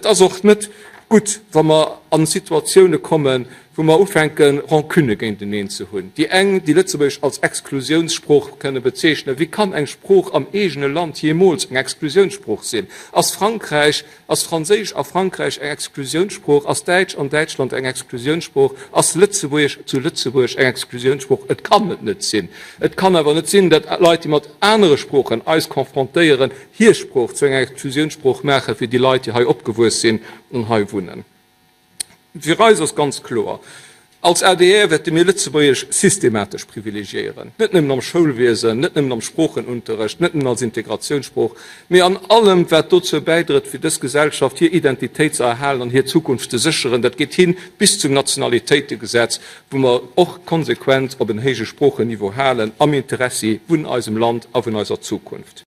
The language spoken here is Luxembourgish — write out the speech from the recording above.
Et ass och net gutt, wa mer a Situatioune kommen, wou mer ufänken, Rancunne géinteneen ze hunn. Déi eng, déi Lëtzebuergesch als Exklusiounssprooch kënne bezeechnen. Wéi kann eng Sprooch am eegene Land jeemools eng Exklusiounssprooch sinn? Ass Frankräich, ass Franséisch a Frankräich eng Exklusiounssprooch? Ass Däitsch an Däitschland eng Exklusiounssprooch? Ass Lëtzebuergesch zu Lëtzebuerg eng Exklusiounssprooch? Et kann et net sinn. Et kann awer net sinn, datt Leit, déi mat anere Sproochen eis confrontéieren, hir Sprooch zu enger Exklusiounssprooch maache fir déi Leit, déi hei opgewuess sinn an hei wunnen. Fir eis ass ganz kloer, Als adr wäerte mir Lëtzebuergesch systematesch privilegiéieren, net nëmmen am Schoulwiesen, net nëmmen am Sproochenunterrecht, net nëmmen als Integratiounssprooch, mee an allem, wat dozou bäidrëtt, fir dës Gesellschaft hir Identitéit ze erhalen an hir Zukunft ze sécheren. Dat geet hin bis zum Nationalitéitegesetz, wou mer och konsequent op en héije Sproochenniveau halen, am Interessi vun eisem Land a vun eiser Zukunft.